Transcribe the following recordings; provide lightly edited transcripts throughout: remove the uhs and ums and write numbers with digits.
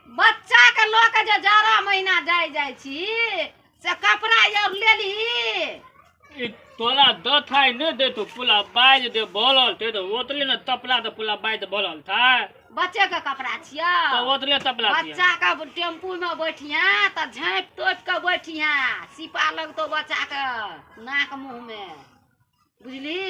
बच्चा के लऽ के जे जाड़ा महीना जाय जाइ छी से कपड़ा आर लेलही? ई तोरा दथाइ नहि देतौ पुला बाजि दे बोलल ते तऽ ओतले ने तपला तऽ पुला बाजि बोलल था। बच्चे के कपड़ा छियौ तऽ ओतले तपला छियै। बच्चा के टेम्पू में बैठिया तऽ झाँपि तोपि के बैठिया, सीपा लगतौ बच्चा के नाक मुँह में, बुझली?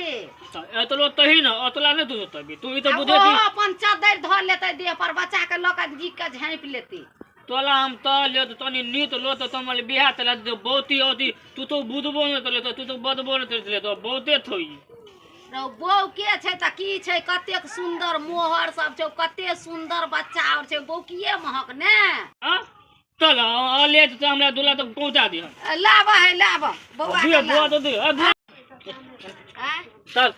तऽ एतलो तही ने ओतला नहि तू तबी तू ई तऽ आ बुझै ओहो छी। अपन चद्दरि धऽ लेतै देह पर, बच्चा के लऽ के जीक के झाँपि लेतै। तोला हम तऽ ले तऽ तनी नीत लो तऽ तमल बियाह तला दे बहुती औती तू तो बुझबो नहि तले तू तो बदबो नहि तले तो बहुते थोई। रौ बौ के छै तऽ की छै, कतेक सुन्दर मोहर सब छौ, कते सुन्दर बच्चा और छै, बौकिए महक ने। हाँ चल आ ले तऽ हमरा दूला तक पहुंचा दिह। लाब है लाब बौआ के दिह बुआ लाब। तो दिह आ बुआ। आँय? चल।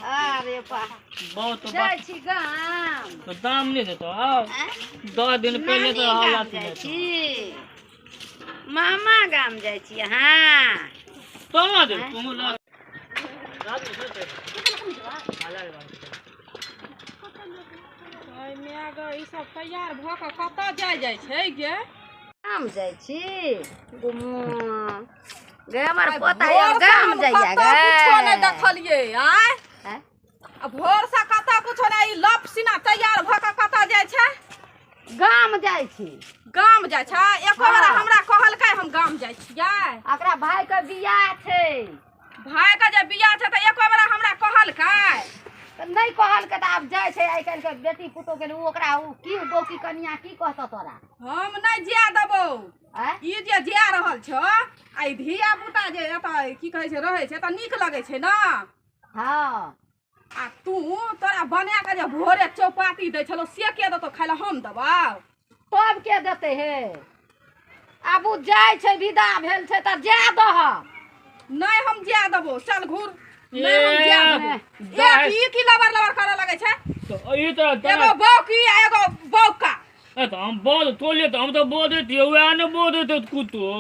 अरे बा बहुत जाइ छी गाम। तो दाम नहीं देतो आओ। आँय? 10 दिन पहले तो नानी गाम हालात जाइ नहीं छी, मामा गाम जाइ छी अहाँ। चल ना दे तुम ला। माय गे, ई सब तैयार भऽ कऽ कतऽ जाय जाइ छै गे? गाम जाइ छी गुमो गे, हमर आइ पोता आर भोरसँ गाम हम जाइया कतऽ कुछो नहि गे। देखलियै आय। आँय? आ भोरसँ कतऽ कुछो नहि, ई लप सिना तैयार भऽ कऽ कतऽ जाइ छै? गाम जाइ छी। गाम जाइ छै? एको बेरा हँ। हमरा कहलकै हम गाम जाइ छियै? एकरा भाई के बियाह छै। भाई के जे बियाह छै तऽ एको बेरा हमरा कहलकै? तऽ नहि कहलकै तऽ आब जाइ छै। आइ काल्हि के बेटी पुतोह के ओ ओकरा ओ की बौकी कनिया की कहतौ तोरा? हम नहि जाय देबौ। आँय? ई जे जा रहल छौ आ ई धिया पुता जे एतऽ की कहै छै रहै छै तऽ नीक लगै छै ने। हँ। आ तू तोरा बना कऽ जे भोरे चौपाती दै छलौ से के देतौ खाय लए? हम देबौ? तब के देतै हे? आब ओ जाइ छै, विदा भेल छै तऽ जाय दह। नहि हम जाय देबौ, चल घुर, नहि हम जाय देबौ। ए, एक ई की लबर लबर करऽ लगै छै? तो ई तो एगो बौकी आ एगो बौका। ए तो हम बोल तोले तो हम तो बोल देती वह ने बोल देते कुतो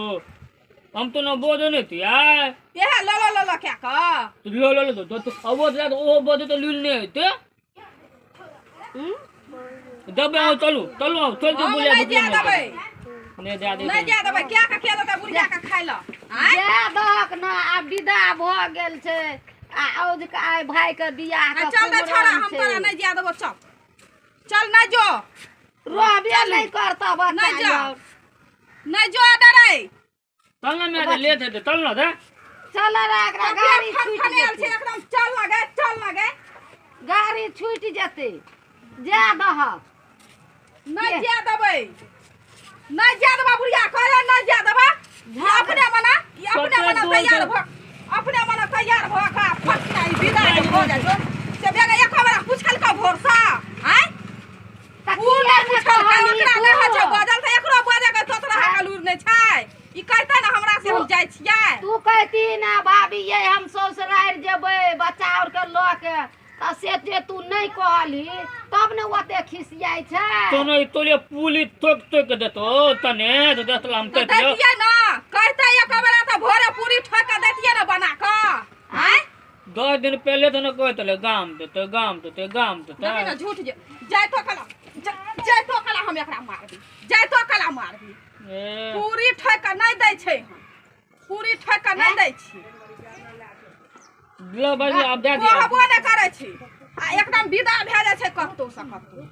हम तो न बोल नहीं थी आय। इएह ल ल ल ल क्या कऽ तो लो लो लो तो अब वो तो ओ बोल तो लूल नहीं होते दबे आओ चलू चलू आओ चल जो हम बोले नहि जाय देबै। नहीं जा दे। नहि जाय देबै। क्या के के देतै बुढ़िया के खाय लए आँय? जाय दहक न, आब विदा भऽ गेल छै आ औजका आइ भाई के बियाह आ के चल रे छोड़ा, कुमरम हम तोरा छै। नहि जाय देबौ, चल चल नहि जो। रहबे नहि करतऽ बच्चा नहि जा। आर। नहि जो डरै। चल ना मैं ले थे चल ना दे। चल रे, एकरा गाड़ी छूटि फनफनेल छै जेतै। एकदम, चल लगे चल लगे। गाड़ी छूटि जेतै, जाय दहक। नहि जाय देबै, नहि जाय देबै बुढ़िया करे, नहि जाय देबै। ई अपने मना ई अपने मना तैयार भऽ अपने मना तैयार भऽ कऽ फट ई विदा जे भऽ जाइ छौ से बेगे एको बेरा पुछलकौ भोरसँ आँय? तऽ उ किया नहि ने पुछलकै। कहलही ओकरा नहि होइ छै तू? बजल तऽ एकरो बजै के तोतराहा के लूरि नहि छै। ई कहतै ने हमरा से हम जाइ छियै? तू कहती ना भाभी ये हम ससुरारि जेबै बच्चा और के लऽ के, तऽ से जे तू नहि कहलही तब ने ओते खिसियाइ छै। तो नहीं तोले पुली तोक तोक देतो तने तो देखला हम तऽ कहतियो। दैतियै ने, कहतै एक बेरा तऽ भोरे पूरी ठोकि कऽ दैतियै ने बना कऽ आँय? 10 दिन पहले तो न कहते ले गाम देते गाम देते गाम देते। देखी ने झूठ जे जाइतो कला जाइतो कला हम एकरा मारबी, जाइतो कला मारबी। ए पूरी ठोकि कऽ नहि दै छै, हम पूरी ठोकि कऽ नहि दै छी। लो बाजी अब दे दिया। कहबो नहि करै छी आ एकदम विदा भए जाइ छै कतौ से कतौ।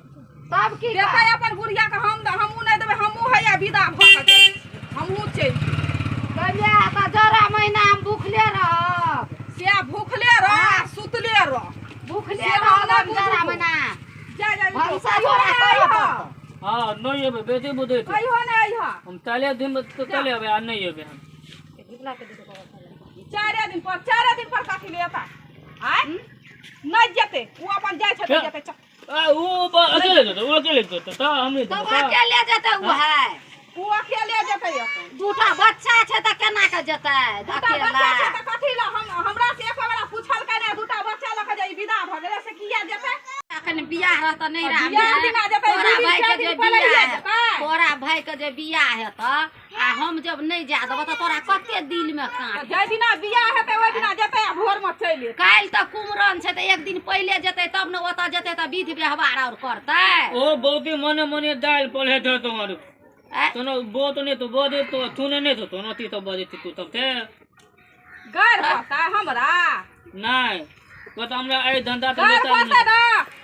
तब की देतै अपन बुढ़िया के? हम हमहूँ नहि देबै, हमहूँ हैया विदा भऽ कऽ जाइ छी, हमहूँ चलि जेबै। कहिया तऽ जरा महीना हम भूखले रहब। से भूखले रह आ सुतले रह। भूखले से हम रहब नहि हम जरा बुझबो। महीना। जा जा भनसा कहियो तोरा नहि करऽ अइहऽ। पड़तौ। हाँ नहीं एबे बेटी बुझे थे। कहियो नहि अइहऽ। हम चले दिन में तो चले अबे आ नहीं एबे हम। चारे दिन पर कथी ले एता आँय? नहि जेतै ओ, अपन जाइ छै तऽ जेतै, चल। आ वो अकेले जेतै, ओ अकेले जेतै तऽ हम नहि तब जेबै। अकेले जेतै उ है? ओ अकेले जेतै अपन। दूटा बच्चा छै तऽ केना के जेतै दूटा अकेला? बच्चा छै तऽ कथी लए? हम हमरा से एको बेरा पुछलकै नहि, दूटा बच्चा लऽ कऽ जे ई विदा भऽ गेलै से किया जेतै? अखन बियाह रहतऽ नैहरा बियाह मे दिना जेतै, तोरा 2 दिन भाई के 4 जे दिन पहिले बियाह जेतै। तोरा तोरा भाई के जे बियाह हेतऽ आ हम जब नहीं जा देबऽ तऽ तोरा कते दिल में कांट। जाहि दिना बियाह हेतै ओहि दिना जेतै आ भोर में चलि एतै। काल्हि तऽ कुमरन छै तऽ एक दिन पहिले जेतै तब ने ओतऽ जेतै तऽ विधि व्यवहार और करतै। ओ बहुते मने मने दालि पलहे दे तोहर। तोनो बहुत नहीं तो बजे तो तूने नहीं तो तोनो ती तो बजे तू तब ते गैर पता हमरा नहीं तो हमरा ए धंधा तो गैर पता ना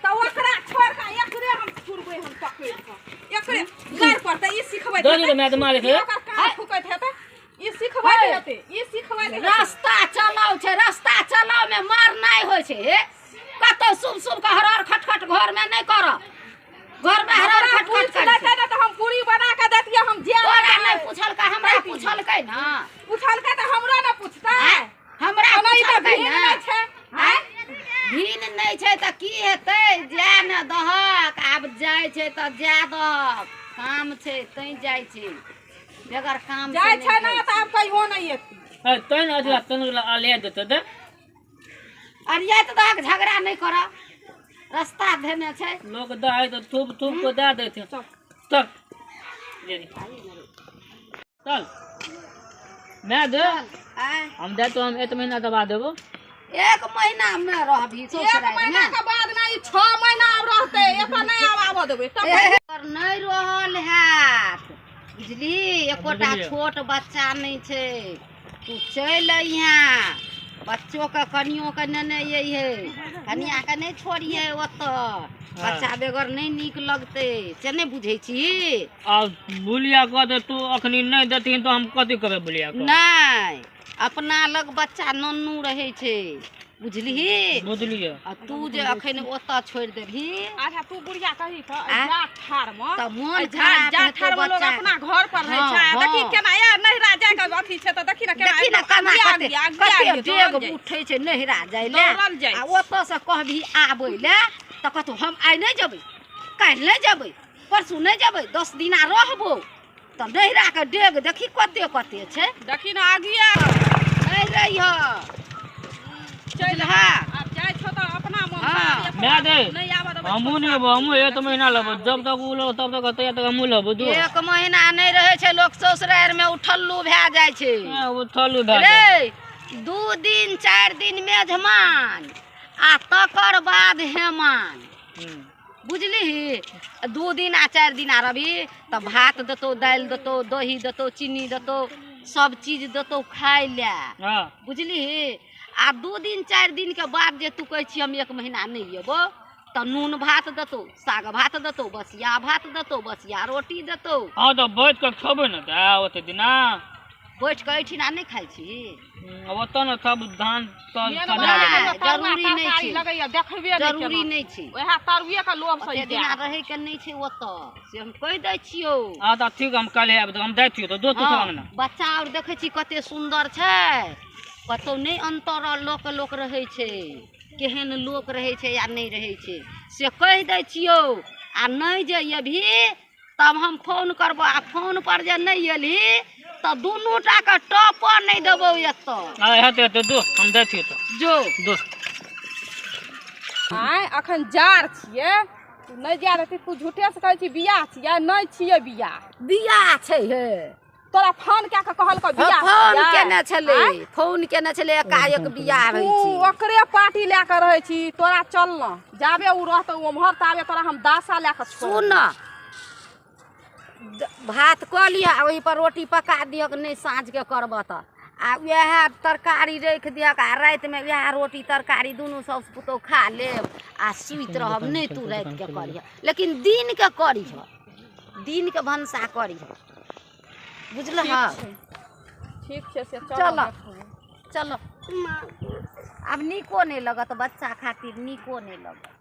त ओकरा छोड़ के एकरे हम छुड़बै हम पकड़ के एकरे गैर पड़तै ई सिखबै दो तो मैं तो मारे थे ओकर कान फुकैत हेतै ई सिखबै हेतै ई सिखबै। रास्ता चलाउ छै रास्ता चलाउ में मार नहीं होय छै। हे कतौ सुब सुब के हरहर खटखट घर में नहीं कर घर में हरहर खटखट कर ना त हम पूरी बना के देतियै हम जे तोरा नहीं पूछलकै हमरा पूछलकै ना पूछलकै त हमरा ना पूछतै हमरा पूछलकै ना हैं भीन नहीं छै त की हेतै जा न दहक आब जाइ छै त जा दहक काम छै तै जाइ छै बगैर काम जाइ छै ना त आब कहियो नहीं एती। ए तैन अजला तन ले देते दे अरिया त दहक झगड़ा नहीं कर रास्ता धेने छै लोग दाय तो थूप थूप को दे देते चल चल मैं दे हम दे तो हम एक महीना दबा देबो। एक महीना में रहबी एक महीना के बाद नहीं 6 महीना अब रहते एत नहीं आब आबऽ देबै तब नहीं रहल हैत बुझली। एकोटा छोट बच्चा नहीं छै तू चलि अइहे बच्चो के कनियो के नेने अइहे कनिया के नहीं छोड़िहे ओतऽ बच्चा बेगर नहीं नीक लगतै से नहीं बुझै छी। आ बुलिया कह तू अखनी नहीं देथिन तो हम कथी करबै बुलिया के। नहीं अपना लग बच्चा नन्नू रहै छै बुझलिही बुझलियै। आ तू जे अखन ओतऽ छोड़ि देबही। अच्छा तू बुढ़िया कही त जा ठार में त मोन खराब जा ठार में लोग अपना घर पर रहै छै देखी केना ए नहिरा जाय के अथी छै त देखी ना केना देखी ना केना कते डेग उठै छै नहिरा जाय ले आ ओतऽ से कहबी आबै ले त कहतौ हम आइ नहि जेबै काल्हि नहि जेबै परसू नहि जेबै 10 दिना रहबो त नहिरा के डेग देखी कते कते छै देखी ना आगिया नहीं रहिह चल हां अब जाय छो त अपना मन से मैं दे नहीं आबऽ देबै हमहू नहीं लेबो हमहू एक महीना लेबो जब तक उ लो तब तक तैया तक हमहू लेबो दू एक महीना नहीं रहे छै लोग ससुरार में उठल्लू भए जाय छै। उठल्लू भए रे 2 दिन 4 दिन मेजमान आ तकर बाद हेमान बुझलिही। 2 दिन आ 4 दिन आ रवि त भात देतौ दालि देतौ दही देतौ चीनी देतौ सब चीज देतौ खाय ले बुझलिही। आ 2 दिन 4 दिन के बाद जे तू कहै छी हम 1 महीना नहीं अयबो त नून भात देतौ साग भात देतौ बसिया भात देतौ बसिया रोटी देतौ। हाँ तो बैठ के खेबै ने त ओते दिना बैठ के एहिठिना नहीं खाइ छी ओतऽ ने सब धान जरूरी नहीं छै लगैया देखबे नहीं जरूरी नहीं छै ओएह तरुए के लोभ से ओते दिना रहै के नहीं छै ओतऽ से हम कहि दै छियौ। हां त ठीक हम काल्हि आबि हम दै छियौ त दो तू अंगना। बच्चा और देखै छी कते सुंदर छै कतौ नहीं अंतर लोक लोक रहै छै केहन लोक रहै छै या नहीं रहै छै से कहि दै छियौ। आ नहीं जे अयबही तब हम फोन करबो आ फोन पर जे नहीं एलही त दुनू टा के टप नहीं देबौ एतऽ। आ हेतै हेतै दो हम दै छियौ त जो दो। आय अखन जार छियै तू नहीं जा रहती तू झूठे से कहै छी बियाह छियै नहीं छियै बियाह बियाह छै हे तोरा फोन कए के कहलको बियाह फोन केने छलै फोन केने छलै एकाएक बियाह होइ तू छै ओकरे पार्टी लए के रहै छी तोरा चल न जाबे उ रहतौ ओम्हर ताबे तोरा हम दासा लए के छोड़ सुन भात कऽ लिह ओहि पर रोटी पका दिहक नहीं साँझ के करबह तऽ आ वएह तरकारी राखि दिहक आ रातिमे वएह रोटी तरकारी दुनू साउस पुतोहु खा लेब आ सुति रहब। नहीं तू रातिके करिह लेकिन दिनके करिह दिनके भनसा करिह बुझलह। ठीक छै से चल चल आब नीको नहीं लगत बच्चा खातिर नीको नहीं लगत।